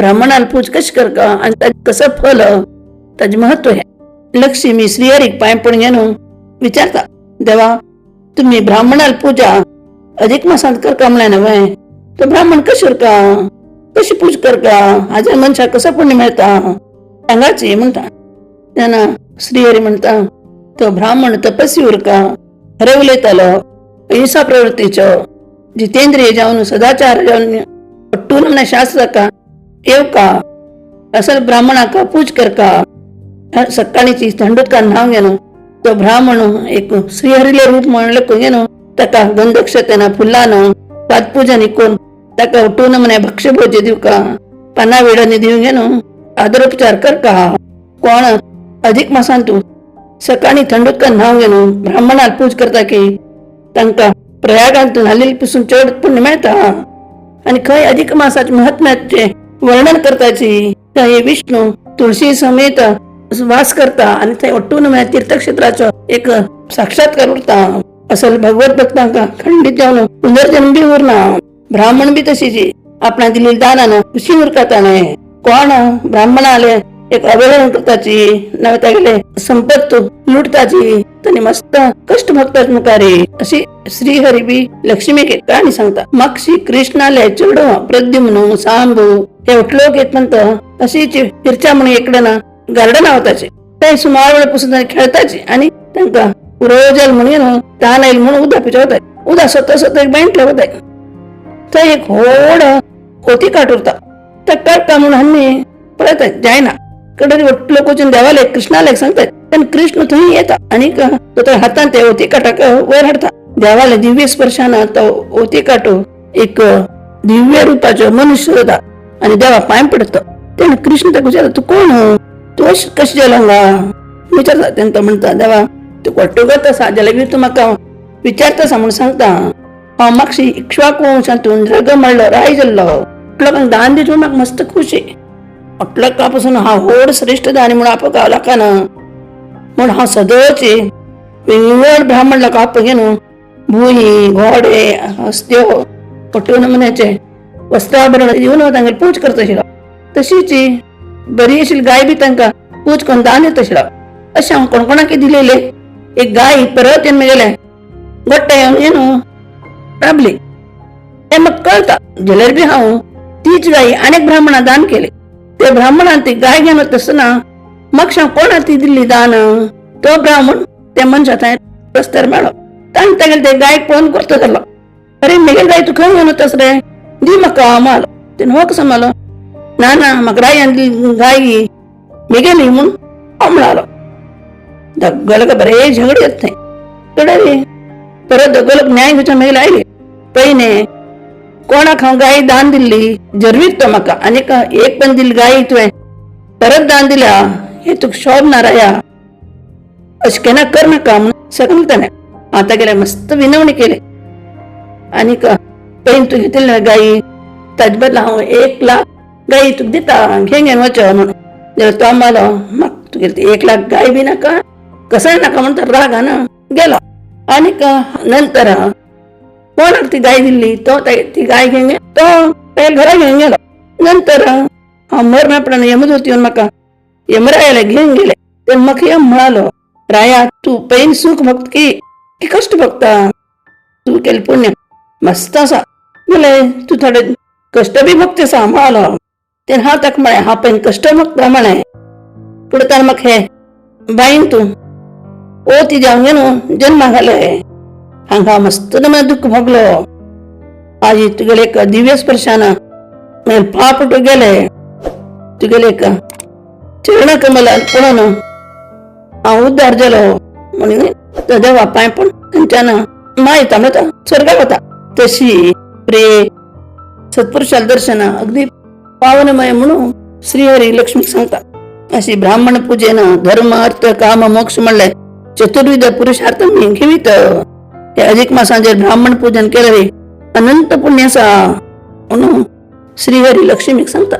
ब्राह्मणाला पूज कशी करका आनी ताजें कसो फल, ताजें महत्व हें. लक्ष्मी श्रीहरीक पांय पडून घेवन विचारता, देवा तुम्ही ब्राह्मणाला पूजा अधिक मासांत करका म्हळें न्हय, तो ब्राह्मण कशें उरका, कशी पूज करका, हाज्या मनशाक कसो पुण्य मेळटा सांगाची म्हणटा. तेन्ना श्रीहरी म्हणटा, तो ब्राह्मण तपस्वी उरका, खरें उलयतालो, अहिंसा प्रवृत्तीचो, जितेंद्रिय जावन सदाचार जावन पट्टून म्हळ्यार शास्त्र जाका येवका, असल ब्राह्मणाक पूज करका. सकाळीची थंड उदकान न्हांव घेवन तो ब्राह्मण एक श्रीहरीले रूप म्हणले घेवन ताका गंधक्षतेना फुलान पादपूजन करून ताका उठून म्हणे भक्ष्यभोज्य दिवका, पाना वेडांनी दिवन घेवन आदरोपचार करका. कोण अधिक मासान तूं सकाळी थंड उदकान न्हांव घेवन ब्राह्मणाक पूज करता की तांकां प्रयागांत न्हालेले पसून चड पुण्य मेळटा. आनी खंय अधिक मासाचे महात्म्याचे वर्णन करताची थंय विष्णू तुळशी समेत वास करता आनी थंय ಒಟ್ಟೂन म्हळ्यार तीर्थक्षेत्राचो एक साक्षात्कार उरता. असल भगवत भक्तांका खंडीत जावन पुनर्जन्म बी उरना. ब्राह्मण बी तशीची आपणा दिलेली दानान खुशी उरका. ताणें कोण ब्राह्मणाले एक अवहेलना करताची, नवे तागेले संपत्त लुटताची, ताणी मस्त कष्ट भोगतात मुखारी. अशी श्रीहरी बी लक्ष्मीक एक कहाणी सांगता. मागशी कृष्णाले चेडो प्रद्युम्न सांबू हे उठलो येत म्हणत अशीच फिरच्या म्हणून इकडे ना गार्डन वताचे, ते सुमार वेळ पसून खेळताची आणि तांकां रोजल म्हणून तान आयल म्हणून उदक पिवचे वताय. उदक स्वतः स्वतः एक बेंटले वताय, थंय एक व्हड होती काट उरता, त्या काडटा म्हणून हांणी पळयता जायना. कडे लोक वचून देवाले कृष्णाले सांगतात, तेन्ना कृष्ण थंय येता आनी तो त्या हातान ते होती काटाक वयर हाडटा. देवाले दिव्य स्पर्शान तो होती काटो एक दिव्य रुपाचो मनुष्य जाता आनी देवा पांय पडटा. तेन्ना कृष्ण ताका विचारता, तूं कोण, तूं कशें जालो हांगा विचारता. तेन्ना तो म्हणटा, देवा तूं कट्टुगत आसा जाल्यार तूं म्हाका विचारता आसा म्हणून सांगता. हांव मागशी इक्ष्वाकू वंशांतून रग म्हणलो राय जाल्लो, लोकांक दान दिवन म्हाका मस्त खुशी. लोकां पासून हांव व्हड श्रेश्ठ दानी म्हणून आपो लोकांना म्हूण हांव सदोच विंगड ब्राह्मण लोकां आपो घेवन भुंयी घोडे हस्त्यो पटू नमुन्याचे वस्त्राभरण दिवन तांगेली पूज करता आशिल्लो. तशीच बरी आशिल्ली गाय बी तांकां पूज करून दान दिता आशिल्लो. अशें हांव कोण कोणाक दिलेले एक गाय परत येवन म्हगेले गोट्टे येवन येवन राबली, तें म्हाका कळटा. जाल्यार बी हांव तीच गाय आनीक ब्राह्मणा दान केले. ते ब्राह्मणान ती गाय घेवन वता आसतना म्हाका कोणा ती दिल्ली दान, तो ब्राह्मण त्या मनशा थंय रस्त्यार मेळ्ळो. ताणें तागेले ते गायक पळोवन करतो जालो, अरे म्हगेली गाय तूं खंय घेवन वतास रे, दी म्हाका माल. तेणें हो कसो मालो, ना ना म्हाका रायान दिली गाय ही म्हगेली म्हूण हांव म्हणालो. दोगां बरे झगडे येत थंय कडे. परत दोगां लोक न्याय घेवच्या म्हगेले आयले. पयने कोणाक हांव गाय दान दिल्ली जरवीत तो म्हाका आनीक एक पण दिली गाय तुवें परत दान दिल्या, हे तुका शोभ ना राया, अशें केन्ना कर नाका म्हणून सगळें ताणें आतां गेले मस्त विनवणी केली. आनीक पयलीं तूं घेतिल्ले गायी ताजे बदला हांव 1 लाख गायी तुका दिता, घे घेवन वच म्हणून. जाल्यार तो म्हणलो, म्हाका तुगेली 1 लाख गाय बी नाका, कसंय नाका म्हणून तो रागान गेलो. आनीक नंतर कोणाक ती गाय दिल्ली तो ती गाय घेवन तो तागेल्या घरा घेवन गेलो. नंतर हांव मरणा प्रमाणे यमदूत येवन म्हाका यमरायाला घेवन गेले. ते म्हाका यम म्हणालो, राया तूं पयलीं सूख भोगता की कश्ट भोगता, तूं केलें पुण्य मस्त आसा, जाल्यार तूं थोडे कश्ट बी भोगता आसा म्हणालो. तेन्ना हांव ताका म्हळें, हांव पयलीं कश्ट भोगता म्हळें. फुडें ताणें म्हाका हे बायन तूं ओ ती जावन घेवन जन्मा घाले, हांगा मस्त नमुने दुःख भोगलो. आज तुगेले एक दिव्य स्पर्शान म्हगे पाप गेले, तुगेले एक चरण कमला पळोवन हांव उद्धार जालो म्हणून तो देवा पांय पण थंयच्यान मायता म्हणटा स्वर्गाक वता. तशी प्रे सत्पुरुषाला दर्शन अगदी पावनमय म्हणून श्रीहरी लक्ष्मीक सांगता. अशी ब्राह्मण पूजेन धर्म अर्थ काम मोक्ष म्हणले चतुर्विध पुरुषार्थ मी घेवीत. हे अधिक मासांचेर ब्राह्मण पूजन केले अनंत पुण्य आसा म्हणून श्रीहरी लक्ष्मीक सांगता.